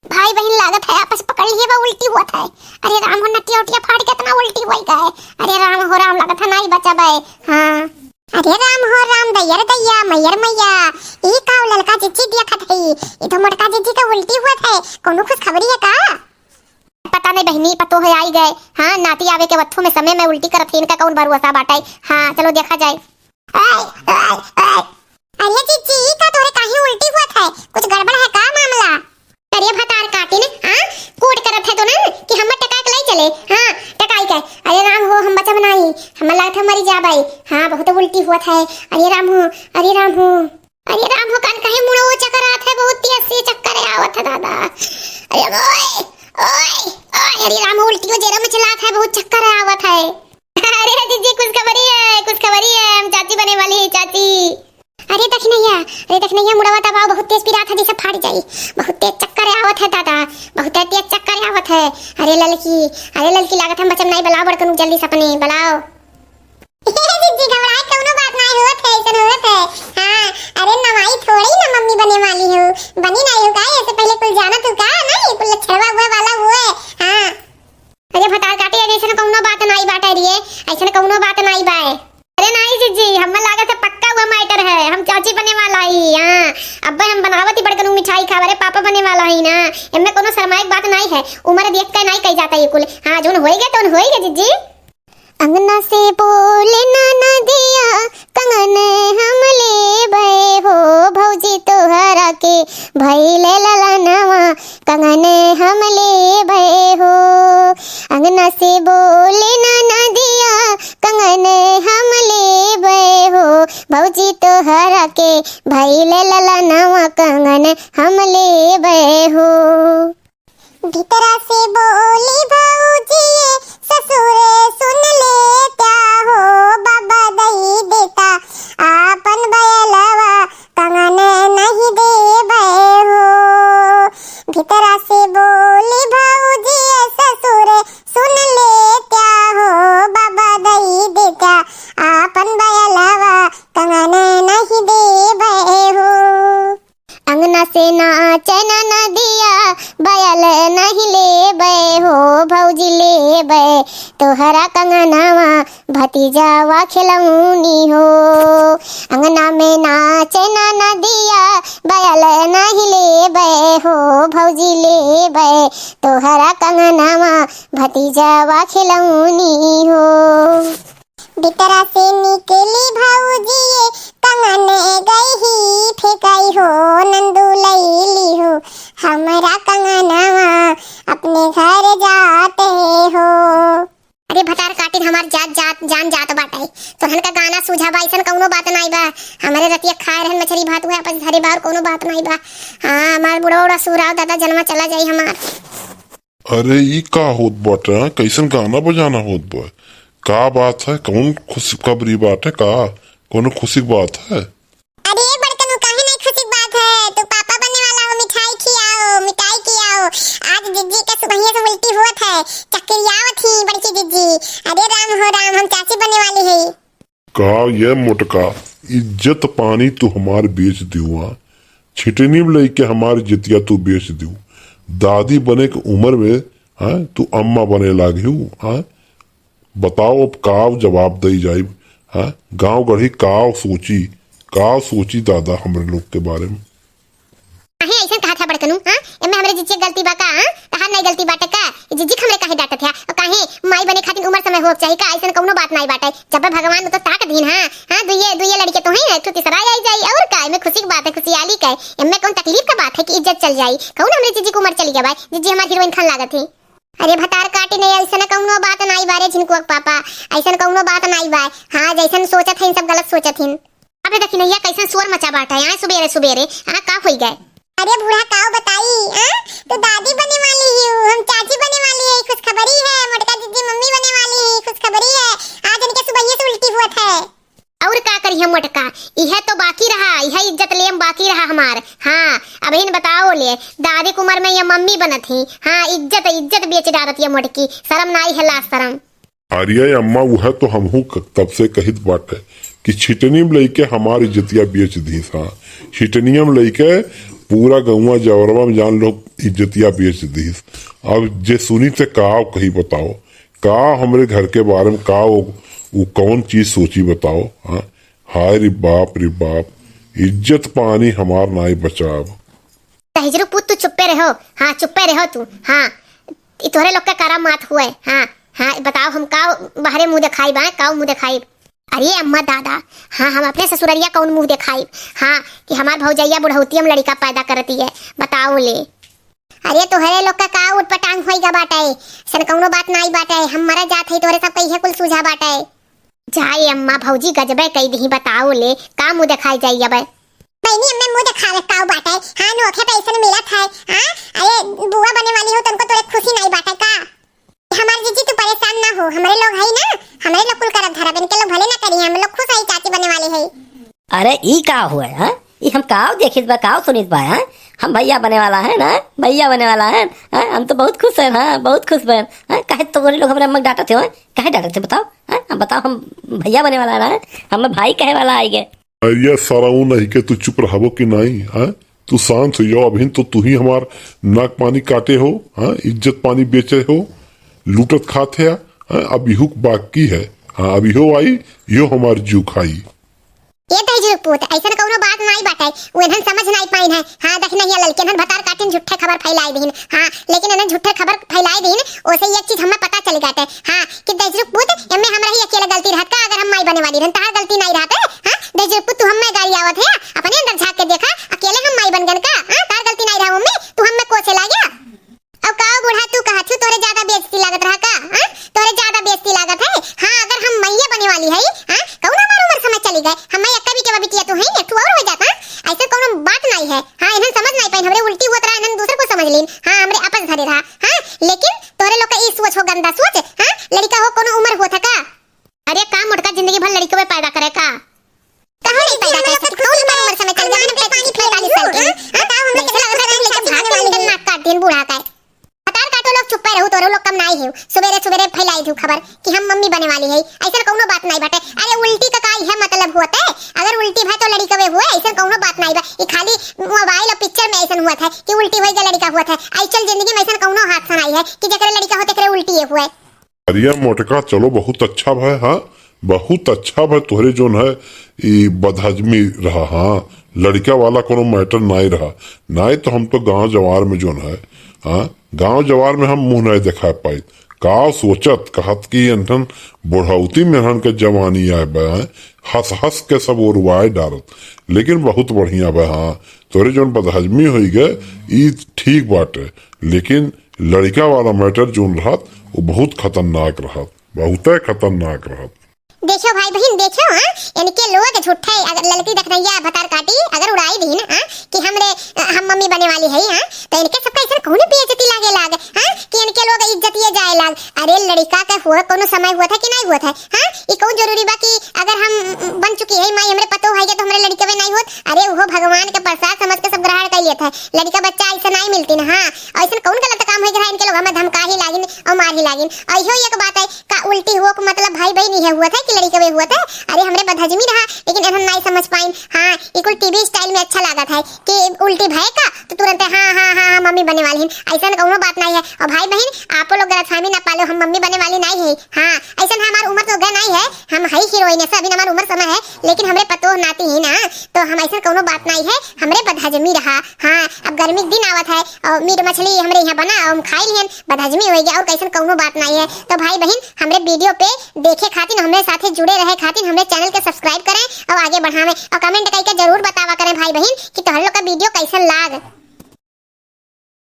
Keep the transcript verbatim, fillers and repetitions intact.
भाई बहिन लागत है आपस पकड़ लिए बा, उल्टी होत है। अरे राम हो, नटिया उटिया फाट के इतना उल्टी होई गए। अरे राम हो राम, लागत है नाई बचबे। हाँ। अरे राम हो राम, दैया रे दैया, मैया रे मैया, ई का ललका जिज्जी देखत है? ई तो मोटका जिज्जी का उल्टी होत है, कौनो खुशखबरी है का? पता नहीं बहिनी, पतो है आई गए। हाँ, नाती आवे के वत्थु में समय में उल्टी करत है, इनका कौन भरोसा बाटे। हाँ, चलो देखा जाए। ओए, ओए, ओए। अरे जिज्जी, ई का तोरे काहे उल्टी होत है? कुछ गड़बड़ है का मामला? अरे भतार काटिन, हाँ, कोट करत है तो ना कि हम टकाई के ले चले, हाँ, टकाई के। अरे राम हो, हम बचब नाही, हम लागत है मरी जाबै। हाँ, बहुत उल्टी होत है। अरे राम हो, अरे राम हो, अरे राम हो, कान कहीं मुड़ो चक्कर आत है, बहुत तेज से चक्कर आवत है दादा। अरे ओए, ओए, ओए, अरे राम हो, उल्टी हो जेरा में चलात है, बहुत चक्कर आवत है। अरे जिज्जी, खुशखबरी है, खुशखबरी है, हम चाची बने वाली है, चाची। अरे दखिनैया, अरे दखिनैया, मुड़वा दबाओ, बहुत तेज पिरात है, जैसे फाट जाई। बहुत तेज चक्कर आवत है दादा, बहुत तेज चक्कर आवत है। अरे ललकी, अरे ललकी, लागत हम बचब नाई, बलाओ बड़कनू जल्दी से अपने, बलाओ। जिज्जी घबराए, कौनो बात नाई होत है, ऐसन होत है। हाँ, अरे नवाई थोड़ी ना मम्मी बने वाली हो, बनी नाई हो का, ऐसे पहले कुल जानत हो का, ना ये कुल लक्षणवा हुए वाला हुए। हाँ। अरे भतार काटे, अरे ऐसन कौनो बात नाई बाटे रे, ऐसन कौनो बात नाई बाए। अरे नाई जिज्जी, हमें लागत है पक्का हुआ मैटर है, हम चाची बने वाला ही। हाँ, अब्बे हम बनावत ही बड़कनू मिठाई खावा, अरे पापा बने वाला ही ना, एमे कौनो शर्माए के बात नाई है, उम्र देख के नाई कही जाता ये कुल। हाँ, जोन होई गए तो होई गए जिज्जी। अंगना से बोले ना नदिया, कंगन हम लेबे हो, भौजी तोहरा के भइले ललनवा, कंगन हम लेबे हो। अंगना से बोले ना नदिया, कंगन हम लेबे हो, भौजी तोहरा के भइले ललनवा, कंगन हम लेबे हो। भीतरा से बोली भौजी, ससुर सुन लेत्या हो, बाबा दई देता आपन बयलवा, कंगन नहीं देबे हो। भीतरा से बोली भौजी, ससुर सुन लेत्या हो, बाबा दई देता आपन बयलवा, कंगन नहीं देबे हो। अंगना से नाचे ना नदिया, बयल नहीं लेबे हो भौजी, लेबे तोहरा कंगनवा, भतीजावा खिलौनी हो। अंगना में नाचे ना नदिया, बयल नहीं लेबे हो भौजी, लेबे तोहरा कंगनवा, भतीजावा खिलौनी हो। भीतरा से निकली भौजी, कंगन गई ही फेंकाई हो, नंदू लैली हो हमरा कंगनवा, अपने घर जाते हो। अरे भतार काटिन, हमार जात जात जान जात बाटे, तोहन का गाना सूझा बा, ऐसन कौनो बात नाई बा। हमारे रतिया खाए रहन मछरी भात हुआ, आपस धरे बा, और कौनो बात नाई बा। हाँ, हमार बुढ़ा उड़ा सुराव दादा, जनवा चला जाई हमार। अरे ई का होत बाटे, हाँ? कैसन गाना बजाना होत बा? का बात है? कौन खुशखबरी बाटे का? कौनो खुशी के बात है? अरे बड़कनू, काहे नहीं खुशी के बात है? तू पापा बनने वाला हो, मिठाई खियाओ, मिठाई खियाओ। आज जिज्जी का सुबहिया से उल्टी होत है, चक्करियावत ही बड़की जिज्जी। अरे राम हो राम, हम चाची बनने वाली है। का ये मोटका, इज्जत पानी तू हमार बेच दियो, हाँ? छिटनी में लइके हमार इज्जतिया तू बेच दियो। दादी बने के उम्र में, हाँ, तू अम्मा बने लागी हूँ, हाँ? बताओ अब काव जवाब दई जाइब, हाँ? गाँव गढ़ी काव सोची, काव सोची दादा हमरे लोग के बारे में? काहे ऐसन कहत है बड़कनू, हाँ? एमे हमरे जिज्जी के गलती बा का, हाँ? तहार नहीं गलती बाटे का? ई जिज्जी के हमरे काहे डांटत है? और काहे माई बने खातिर उम्र समय होक चाही का? ऐसन कौनो बात नहीं बाटे। जब भगवान तो ताक दीन, हाँ? हाँ, दुइये, दुइये लड़के तो हैं, एक ठो तीसरा आई जाई। और का? एमे खुशी की बात है, खुशियाली का है। एमे कौन तकलीफ का बात है कि इज्जत चल जाई? कौन हमरे जिज्जी की उम्र चली गवा? जिज्जी हमार हीरोइन खान लागत है। अरे भतार काटी नहीं, ऐसन कौनो बात नहीं बा रे झिनकुआ के पापा, ऐसन कौनो बात नहीं बा। हाँ, जैसन सोचत है, इन सब गलत सोचत हिन। अबे देखी नैया, कैसन शोर मचा बाटा है, हाँ, सुबेरे सुबेरे, हाँ, का होई गए? अरे बूढ़ा, काव बताई, हाँ? तू दादी बने वाली ही हूँ, हम चाची बने वाली है, खुशखबरी है, मोटका दीदी मम्मी बने वाली है, खुशखबरी है। आज इनके सुबह से उल्टी हुआ था। और का करी हम मोटका, यह तो बाकी रहा, यह इज्जत लेम बाकी रहा हमार। हाँ, अब इन बताओ ले, दादी की उम्र में ये मम्मी बनत ही, हाँ, इज्जत, इज्जत बेच डारत ये मोटकी, शर्म नाई है, लाज शर्म। अरे अम्मा, वह तो हमहू क-, तब से कहित बाटे कि छिटनी में लइके हमार इज्जतिया बेच दीस। हाँ, छिटनिया में लइके पूरा गौवा जवरवा में जान लोग इज्जतिया बेच दिहिस। अब जे सुनी ते का कही बताओ, का हमरे घर के बारे में का वो, वो कौन चीज सोची बताओ, हाँ? हाय रे बाप रे बाप, इज्जत पानी हमार नाई बचाब। दहिजरू पूत, तू चुप्पे रहो, हाँ, चुप्पे रहो तू, हाँ। ई तोहरे लोग के करम मात हुए, हाँ, हाँ, बताओ हम का बाहरे मुँह देखाई बा, का मुँह देखाई? अरे अम्मा दादा, हाँ, हम अपने ससुररिया कौन मुँह देखाई, हाँ, कि हमार भौजैया बुढ़ौती हम लड़िका पैदा करती है, बताओ ले। अरे तोहरे लोग का का उटपटांग होइगा बाटे, सन कौनो बात नाई बाटे, हम मरा जात है, तोहरे सब कहिए कुल सूझा बाटे। जाए अम्मा, भौजी गजबे कई दिही, बताओ ले, का मुँह देखाई जाई अबे? बहिनी, अम्मे मुँह देखावे काऊ बाटे? हाँ, नोखे पे ऐसन मिलत है। हाँ, अरे बुआ बने वाली हो, तुमको तोरे खुशी नाई बाटे का? हमार जीजी, तू परेशान ना हो, हमरे लोग है ना, हमरे लोग कुल करब धरब, इनके लोग भले ना करी, हम लोग खुश है, चाची बने वाली है। अरे ई का हुआ, हाँ? ई हम काऊ देखित बा, काऊ सुनित बा, हाँ? हम भैया बने वाला है ना, भैया बने वाला है, हाँ? हम तो बहुत खुश हैं, हाँ, बहुत खुश बा, हाँ? काहे तोहरे लोग हमरे अम्मा के डांटत हो, हाँ? काहे डांटत हो बताओ, हाँ? हम बताओ, हम भैया बने वाला है ना, हम भाई कहे वाला आइगे। अरे सरऊ नहीं के, तू चुप रहबो कि नाई, हाँ? तू शांत हो जाओ, अभिन तो तू ही हमार नाक पानी काटे हो, हाँ? इज्जत पानी बेचे हो, लूटत खात है, हाँ? अब इहुक बाकी है, हाँ? अब इहो आई, इहो हमार जू खाई। ए दहिजरू पूत, ऐसन कौनो बात नाई बाटे, उ इन्हन समझ नाई पाइन है। हाँ, देख नहीं ललके इन्हन भतार काटिन झूठे खबर फैलाई दीन। हाँ, लेकिन इन्हन झूठे खबर फैलाई दीन, ओसे एक चीज हमें पता चल गटे। हाँ, कि दहिजरू पूत, एमे हमरा ही अकेले गलती रहत का, अगर हम माई बने वाली रहन, तहार गलती नाई रहत है। हाँ, दहिजरू पूत, तू हमें गाड़ी आवत है, अपने अंदर झांक के देखा, अकेले हम माई बन गन का? हाँ, तहार गलती नाई रहा मम्मी, तू हमें कोसे लागे। अब का बूढ़ा तू कहत हूँ, तोरे ज्यादा बेइज्जती लागत रहा का? हाँ? तोरे ज्यादा बेइज्जती लागत है? हाँ, अगर हम मैया बने वाली है, हाँ? कौन हमार उम्र समय चली गए? हम मैं एक्का भी के बिटिया तो है, एक ठो और हो जाता। ऐसे कौनो बात नहीं है। हाँ, इन्हन समझ नहीं पाइन, हमरे उल्टी होत रहा, इन्हन दूसर को समझ लीन। हाँ, हमरे आपस धरे रहा। हाँ, लेकिन तोरे लोग का ई सोच हो, गंदा सोच, हाँ? लड़का हो, कौनो उम्र होत है का? अरे का मोटका जिंदगी भर लड़कवे पैदा करे का? कहाँ नहीं पैदा कर सकती? कौन हमार उम्र समय चल गया? हम पैंतीस पैंतालीस साल के हैं। हाँ? बताओ, हम लोग कैसे लगता है, लेके भाग के निकल नाक काट दिन बूढ़ा का है। भतार काटो लोग, चुप्पे रहो, तोरो लोग कम नाई है। सुबेरे सुबेरे फैलाई दू खबर कि हम मम्मी बने वाली है। ऐसा कौनो बात नहीं बाटे। अरे उल्टी का काई है मतलब होते? अगर उल्टी भय तो लड़िकवे हुए, ऐसा कौनो बात नहीं बा। ये खाली मोबाइल और पिक्चर में ऐसा हुआ था कि उल्टी होई के लड़का हुआ था। ऐसा जिंदगी में ऐसा कौनो हादसा नहीं है कि जेकरे लड़का होते, एकरे उल्टी ये हुए। अरे मोटका, चलो बहुत अच्छा भय, हाँ, बहुत अच्छा भय तोहरे जोन है, ई बदहजमी रहा, हाँ, लड़का वाला कोनो मैटर नाई रहा, नाई तो हम तो गांव जवार में जोन है, हाँ, गांव जवार में हम मुंह नाई दिखा पाइत। का सोचत कहत कि एनठन बुढ़ौती में एनठन के जवानी आए बा, हंस हंस के सब ओरुआए डारत, लेकिन बहुत बढ़िया बा, हाँ, तोहरे जोन बदहजमी होई गए, ई ठीक बाटे, लेकिन लड़का वाला मैटर जोन रहत, वो बहुत खतरनाक रहत, बहुते खतरनाक रहत। देखो भाई बहिन, देखो, हाँ, इनके लोग झूठे, अगर ललकी देखनैया भतार काटी, अगर उड़ाई दीन, हाँ, कि हमरे, अ, हम मम्मी बने वाली है, हाँ, तो इनके सबका ऐसा कौन बेइज्जती लागे लाग, हाँ, कि इनके लोग इज्जत ये जाए लाग। अरे लड़का के हुआ कौनो समय हुआ था कि नहीं हुआ था, हाँ, ये कौन जरूरी बा कि अगर हम, अ, बन चुकी है माई, हमरे पतो है तो हमरे लड़के में नहीं होत। अरे वो भगवान के प्रसाद समझ के सब ग्रहण कर लेता है। लड़का बच्चा ऐसा नहीं मिलती ना, हाँ, ऐसा कौन गलत काम है कि इनके लोग हमें धमका ही लागिन और मार ही लागिन। और इहो एक बात है, का उल्टी हुआ को मतलब भाई बहन इहे हुआ था कि लड़िकवे हुआ था? अरे हमरे बदहजमी रहा, लेकिन एनहन नाई समझ पाइन। हाँ, ई कुल टीवी स्टाइल में अच्छा लागत है कि उल्टी भय का तो तुरंत हाँ, हाँ, हाँ, हाँ, मम्मी बने वाली हिन। ऐसन कौनो बात नाई है। और भाई बहन, आपो लोग गलतफहमी ना पालो, हम मम्मी बने वाली नाई है। हाँ, ऐसन हमार उम्र तो गए नाई है, हम है हीरोइन, ऐसा अभी हमार उम्र समय है, लेकिन हमरे पतोह नाती ही ना, तो हम ऐसन कौनो बात नाई है, हमरे बदहजमी रहा। हाँ, अब गर्मी के दिन आवत है और मीट मछली हमरे यहाँ बना और हम खाई लिहन, बदहजमी होई गया और कैसन कौनो बात नाई है। तो भाई बहन, हमरे वीडियो पे देखे खातिर, हमरे साथे जुड़े रहे खातिर हमरे चैनल के सब्सक्राइब करें और आगे बढ़ावें और कमेंट करके जरूर बतावा करें भाई बहन कि तोहरे लोग का वीडियो कैसन लाग।